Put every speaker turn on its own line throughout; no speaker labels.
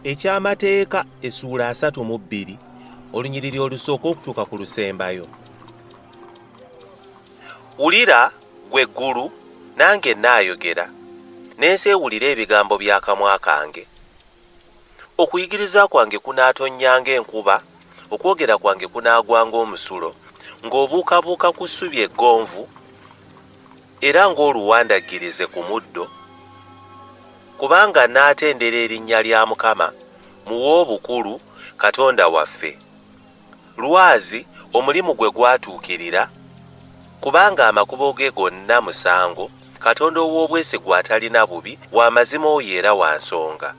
Eky'Amateeka essuula 32 olunyiriri olusooka okutuuka ku lusembayo. Wulira, ggwe eggulu, nange nnaayogera, n'ensi ewulire ebigambo by'akamwa kange. Okuyigiriza kwange kunaatonnya ng'enkuba, okwogera kwange kunaagwa ng'omusulo, ng'obuukabuuka ku ssubi eggonvu, era ng'oluwandaggirize ku muddo. Kubanga nnaatendera erinnya lya Mukama, mmuwe obukulu, Katonda waffe. Lwazi, omulimu gwe gwatuukirira, kubanga amakubo ge gonna musango, Katonda ow'obwesigwa atalina bubi, wa mazima oyo era wa nsonga.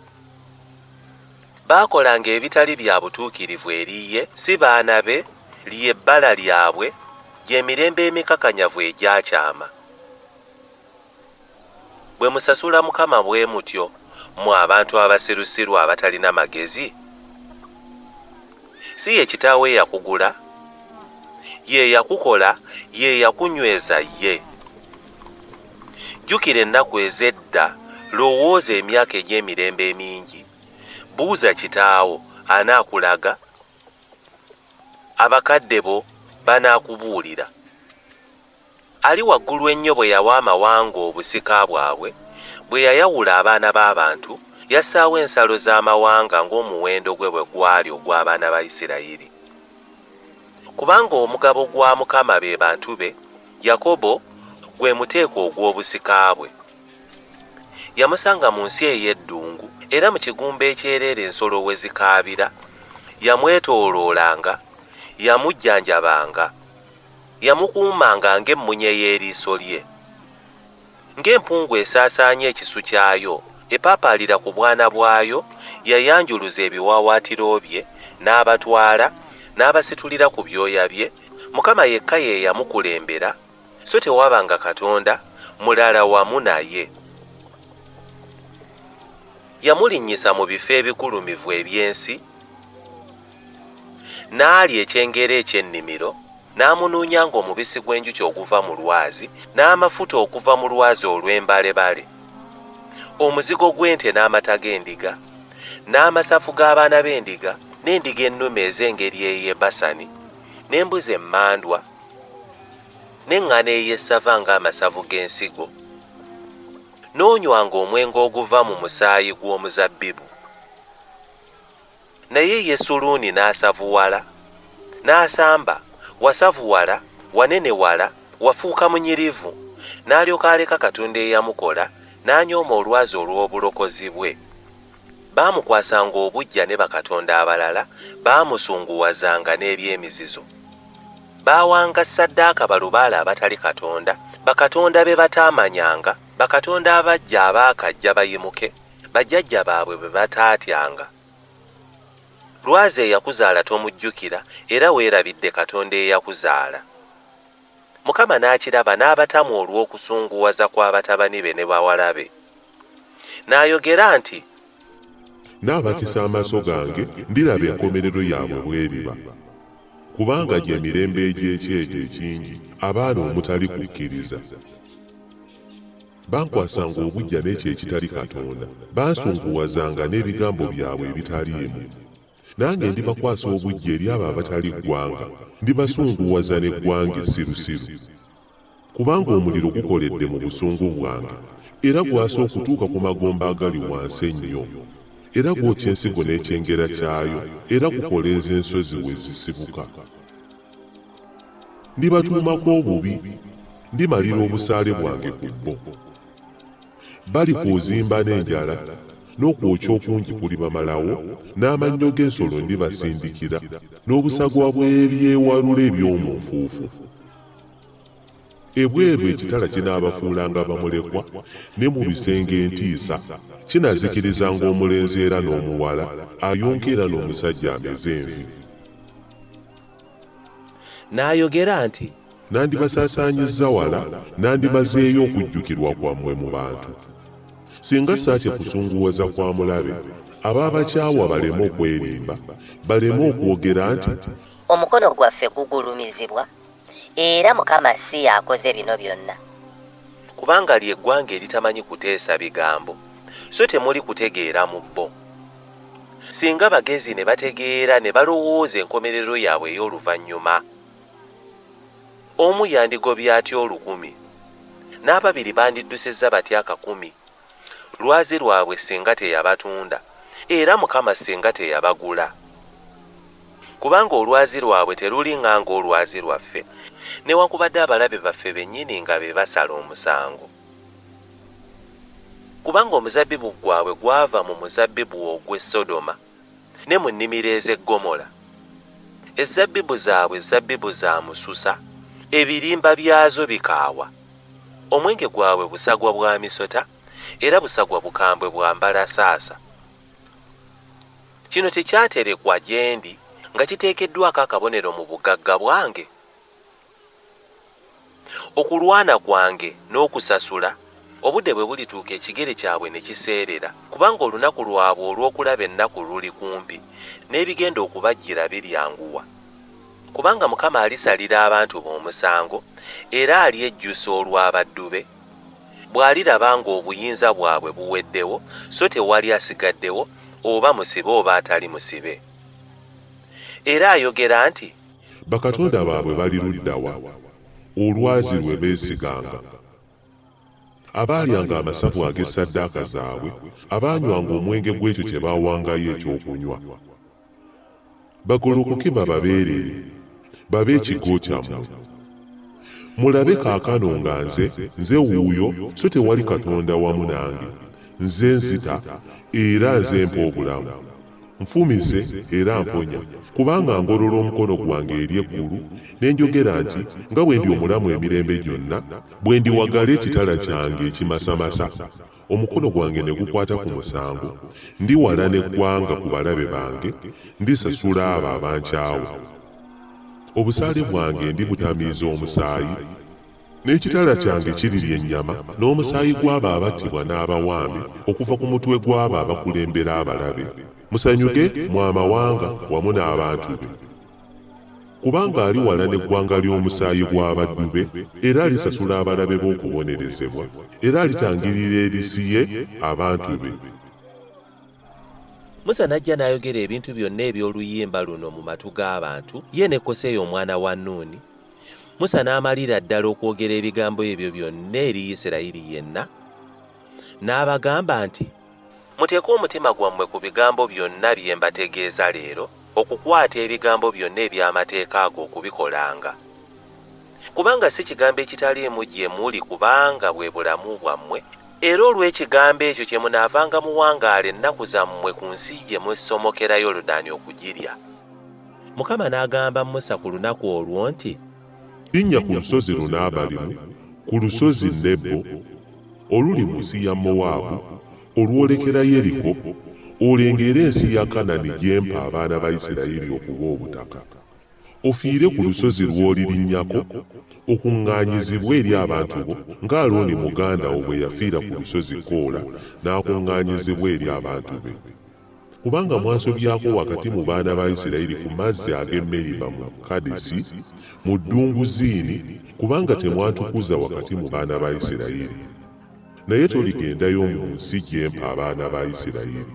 Baakolanga ebitali bya butuukirivu eri ye, si baana be, lye bbala lyabwe, gye mirembe emikakanyavu egyakyama. Bwe musasula Mukama bwe mutyo, mmwe abantu abasirusiru abatalina magezi? Si ye kitaawo eyakugula? Ye yakukola, ye yakunyweza ye. Jjukira ennaku ez'edda, lowooza emyaka egy'emirembe emingi. Buuza kitaawo, anaakulaga, abakadde bo banaakubuulira. Ali Waggulu Ennyo bwe yawa amawanga obusika bwabwe, bwe yayawula abaana b'abantu, yassaawo ensalo z'amawanga ng'omuwendo gwe bwe gwali ogw'abaana ba Isirayiri. Kubanga omugabo gwa Mukama be bantu be, Yakobo gwe muteeko ogw'obusika bwe. Yamusanga mu nsi ey'eddungu, era mu kigumba ekyereere ensolo we zikaabira, yamwetooloolanga, yamujjanjabanga. Yamukuumanga ng'emmunye y'eriiso lye. Ng'empungu esaasaanya ekisu kyayo, epaapaalira ku bwana bwayo, yayanjuluza ebiwaawaatiro bye, n'abatwala, n'abasitulira ku byoya bye, Mukama yekka ye yamukulembera, so tewabanga katonda mulala wamu naye. Yamulinnyisa mu bifo ebigulumivu eby'ensi, n'alya ekyengera eky'ennimiro, n'amunuunya ng'omubisi gw'enjuki oguva mu lwazi, n'amafuta okuva mu lwazi olw'embalebale, omuzigo gw'ente n'amata g'endiga, n'amasavu g'abaana b'endiga, n'endiga ennume ez'engeri ey'e Basani, n'embuzi emmandwa, n'eŋŋano ey'essava ng'amasavu g'ensigo. N'onywanga omwenge oguva mu musaayi gw'omuzabbibu. Naye Yesuluuni n'asavuwala, n'asamba, Wasavuwala, wanenewala, wafuuka munyirivu. N'alyoka aleka Katonda eyamukola, n'anyooma Olwazi olw'obulokozi bwe. Baamukwasanga obuggya ne bakatonda abalala, baamusunguwazanga n'eby'emizizo. Baawanga ssaddaaka balubaale abatali Katonda, bakatonda be bataamanyanga, bakatonda abaggya abaakajja bayimuke, bajjajja baabwe be bataatyanga. Lwazi eyakuzaala tomujjukira, era weerabidde Katonda eyakuzaala. Mukama n'akiraba, n'abatamwa olw'okusunguwaza kwa batabani be ne bawala be. N'ayogera nti.
Nnaabakisa amaaso gange, ndiraba enkomerero yaabwe bw'eriba. Kubanga gye mirembe egy'ekyejo ekingi, abaana omutali kukkiriza. Bankwasanga obuggya n'ekyo ekitali Katonda, bansunguwazanga n'ebigambo byabwe ebitaliimu. Nange ndibakwasa obuggya eri abo abatali ggwanga, ndibasunguwaza n'eggwanga essirusiru. Kubanga omuliro gukoledde mu busungu bwange, era gwasa okutuuka ku magombe agali wansi ennyo, era gwokya ensigo n'ekyengera kyayo, era gukoleeza ensozi we zisibuka. Ndibatuumako obubi, ndimalira obusaale bwange ku bo. Balikuuzimba n'enjala, n'okwokya okungi kulibamalawo, n'amannyo g'ensolo ndibasindikira, n'obusagwa bw'ebyewalula eby'omu nfuufu. Ebweru ekitala kinaabafuulanga bamulekwa, ne mu bisenge entiisa. Kinaazikirizanga omulenzi era n'omuwala, ayonka era n'omusajja ameze envi.
N'ayogera nti.
Nandibasaasaanyizza wala, nandimazeeyo okujjukirwa kwammwe mu bantu. Singa saatya kusunguwaza kwa mulabe, abaabakyawa baleme okwerimba, baleme okwogera nti.
Omukono gwaffe gugulumizibwa, era Mukama si y'akoze bino byonna.
Kubanga lye ggwanga eritamanyi kuteesa bigambo, so temuli kutegeera mu bo. Singa bagezi ne bategeera ne balowooza enkomerero yaabwe ey'oluvannyuma! Omu yandigobye atya olukumi, n'ababiri bandiddusizza batya akakumi, Lwazi lwabwe singa teyabatunda, era Mukama singa teyabagula? Kubanga olwazi lwabwe teruliŋŋa ng'Olwazi lwaffe, newakubadde abalabe baffe bennyini nga be basala omusango. Kubanga omuzabbibu gwabwe gwava mu muzabbibu ogw'e Sodoma, ne mu nnimiro ez'e Ggomola. Ezzabbibu zaabwe zabbibu za mususa, ebirimba byazo bikaawa. Omwenge gwabwe busagwa bwa misota, era busagwa bukambwe bwa mbalasaasa. Kino tekyaterekwa gye ndi nga kiteekeddwako akabonero mu bugagga bwange? Okulwana kwange n'okusasula, obudde bwe bulituuka ekigere kyabwe ne kiseerera, kubanga olunaku lwabwe olw'okulaba ennaku luli kumpi, n'ebigenda okubajjira biryanguwa. Kubanga Mukama alisalira abantu be omusango, era alyejjusa olw'abaddu be, bw'aliraba ng'obuyinza bwabwe buweddewo, so tewali asigaddewo, oba musibe oba atali musibe. Era ayogera nti.
Bakatonda baabwe bali ludda wa, olwazi lwe beesiganga, abaalyanga amasavu ag'essaddaaka zaabwe, abaanywanga omwenge gw'ekyo kye baawangayo ekyokunywa? Bagolokoke bababeerere, babe ekigo kyammwe. Mulabe kaakano nga nze, nze wuuyo, so tewali Katonda wamu nange, nze nzita, era nze mpa obulamu. Nfumise era mponya, kubanga ngolola omukono gwange eri eggulu, ne njogera nti, Nga bwe ndi omulamu emirembe gyonna, bwe ndiwagala ekitala kyange ekimasamasa, omukono gwange ne gukwata ku musango, ndiwalana eggwanga ku balabe bange, ndisasula abo abankyawa. Obusaale bwange ndibutamiiza omusaayi, N'ekitala kyange kirirya ennyama n'omusaayi gw'abo abattibwa n'abawambe okuva ku mutwe gw'abo abakulembera abalabe. Musanyuke, mmwe amawanga, wamu n'abantu be. Kubanga aliwalana eggwanga ly'omusaayi gw'abaddu be, era alisasula abalabe be okubonerezebwa, era alitangirira erisi ye abantu be.
Musa n'ajja n'ayogera ebintu byonna eby'oluyimba luno mu matu g'abantu, ye ne Koseya omwana wa Nuuni, Musa n'amalira ddala okwogera ebigambo ebyo byonna eri Isirayiri yenna, n'abagamba nti, Muteeke omutima gwammwe ku bigambo byonna bye mbategeeza leero, okukwata ebigambo byonna eby'amateeka ago okubikolanga. Kubanga si kigambo ekitaliimu gye muli kubanga bwe bulamu bwammwe, era olw'ekigambo ekyo kyemunaavanga muwangaala ennaku zammwe ku nsi gye musomokera Yoludaani okugirya. Mukama n'agamba Musa ku lunaku olwo nti.
Linnya ku lusozi luno Abalimu, ku lusozi Nebo, oluli mu nsi ya Mowaabu, olwolekera Yeriko, olengere ensi ya Kanani gye mpa abaana ba Isirayiri okuba obutaka. Ofiire ku lusozi lw'olirinnyako, okuŋŋaanyizibwe eri abantu bo, nga Alooni muganda wo bwe yafiira ku lusozi Koola n'akuŋŋaanyizibwa eri abantu be. Kubanga mwansobyako wakati mu baana ba Isirayiri ku mazzi ag'e Meriba mu Kadesi, mu ddungu Ziini, kubanga temwantukuza wakati mu baana ba Isirayiri. Naye toligendayo mu nsi gye mpa abaana ba Isirayiri.